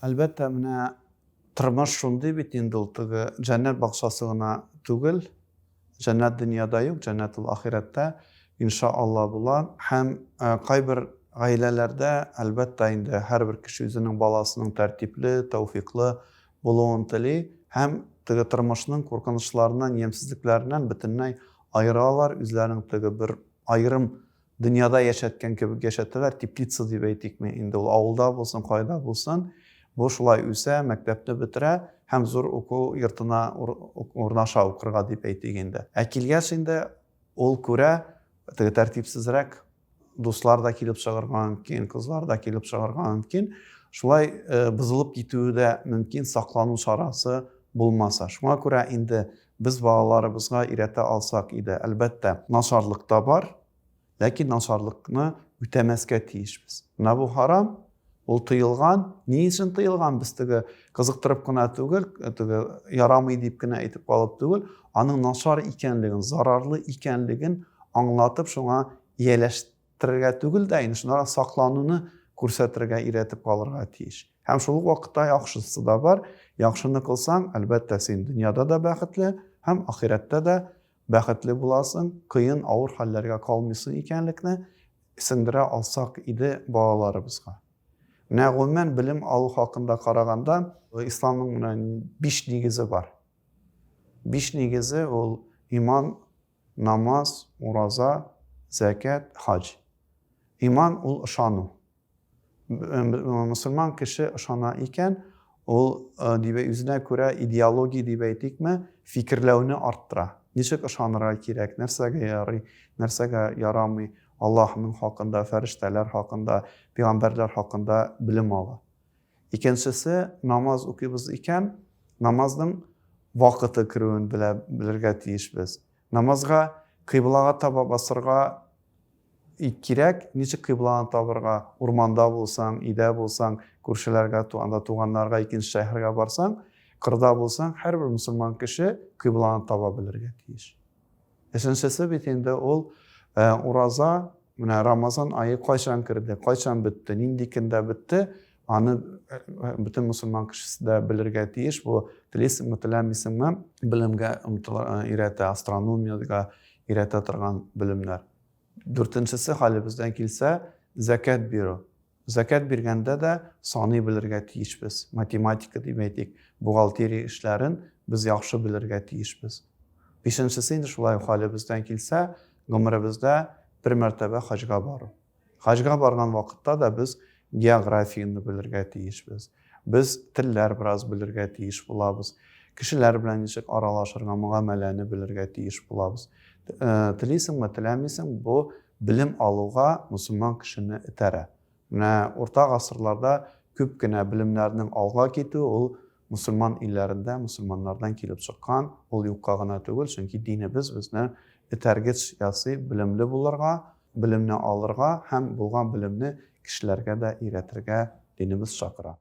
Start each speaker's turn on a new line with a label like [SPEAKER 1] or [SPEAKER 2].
[SPEAKER 1] Әлбәттә, менә тормыш шундый бит инде ул, теге җәннәт бакчасы гына түгел. Җәннәт дөньяда юк, җәннәт ул ахирәттә, инша Алла, була. Һәм кайбер гаиләләрдә, әлбәттә инде, һәрбер кеше үзенең баласының тәртипле, тәүфиклы булуын тели һәм теге тормышның куркынычларыннан, ямьсезлекләреннән бөтенләй аералар, үзләренең теге бер аерым дөньяда яшәткән кебек яшәтәләр, теплица дип әйтикме инде, ул авылда булсын, кайда булсын, бу шулай үсә, мәктәпне бетерә һәм зур уку йортына урнаша укырга дип әйтик инде. Ә килгәч инде ул күрә, теге тәртипсезрәк дуслар да килеп чыгарга мөмкин, кызлар да килеп чыгарга мөмкин. Шулай э, бозылып китүе дә мөмкин, саклану чарасы булмаса. Шуңа күрә инде без балаларыбызга өйрәтә алсак иде. Әлбәттә, начарлык та бар, ләкин начарлыкны үтәмәскә тиешбез. Менә бу харам, ул тыелган. Ни өчен тыелган? Без теге кызыктырып кына түгел, теге ярамый дип кенә әйтеп калып түгел, аның начар икәнлеген, зарарлы икәнлеген аңлатып, шуңа ияләштерергә түгел дә, инде шуннан саклануны күрсәтергә өйрәтеп калырга тиеш. Һәм шул ук вакытта яхшысы да бар. Яхшыны кылсаң, әлбәттә, син дөньяда да бәхетле һәм ахирәттә дә бәхетле буласың, кыен, авыр хәлләргә калмыйсың икәнлекне сеңдерә алсак иде балаларыбызга. Менә гомумән белем алу хакында караганда, исламның менә биш нигезе бар. Биш нигезе ул иман, намаз, ураза, зәкят, хаҗ. Иман ул ышану. Мөселман кеше ышана икән, ул э, дип үзенә күрә идеология дип әйтикме, фикерләүне арттыра. Ничек ышанырга кирәк, нәрсәгә ярый, нәрсәгә ярамый, Аллаһның хакында, фәрештәләр хакында, пәйгамбәрләр хакында белем ала. Икенчесе, намаз укыйбыз икән, намазның вакыты керүен белә белергә тиешбез. Намазга кыйблага таба басырга кирәк, ничек кыйбланы табырга, урманда булсаң, өйдә булсаң, күршеләргә, анда туганнарга, икенче шәһәргә барсаң, кырда булсаң, һәрбер мөселман кеше кыйбланы таба белергә тиеш. Өченчесе бит инде ул э, ураза, менә Рамазан ае кайчан керде, кайчан бетте, нинди көндә бетте, аны э, э, бөтен мөселман кешесе дә белергә тиеш. Бу телисеңме, теләмисеңме, белемгә омтыла, өйрәтә, астрономиягә өйрәтә торган белемнәр. Дүртенчесе, хәлебездән килсә, зәкят бирү. Зәкят биргәндә дә саный белергә тиешбез. Математика дип әйтик, бухгалтерия эшләрен без яхшы белергә тиешбез. Бишенчесе инде шулай ук хәлебездән килсә, гомеребездә бер мәртәбә хаҗга бару. Хаҗга барган вакытта да без географияне белергә тиешбез. Без телләр бераз белергә тиеш булабыз. Кешеләр белән ничек аралашырга, мөгамәләне белергә тиеш булабыз. Э, телисеңме, теләмисең, бу белем алуга мөселман кешене этәрә. Менә урта гасырларда күп кенә белемнәрнең алга китүе ул мөселман илләрендә мөселманнардан килеп чыккан, ул юкка гына түгел, чөнки динебез безне этәргеч ясый белемле булырга, белемне алырга һәм булган белемне кешеләргә дә өйрәтергә динебез чакыра.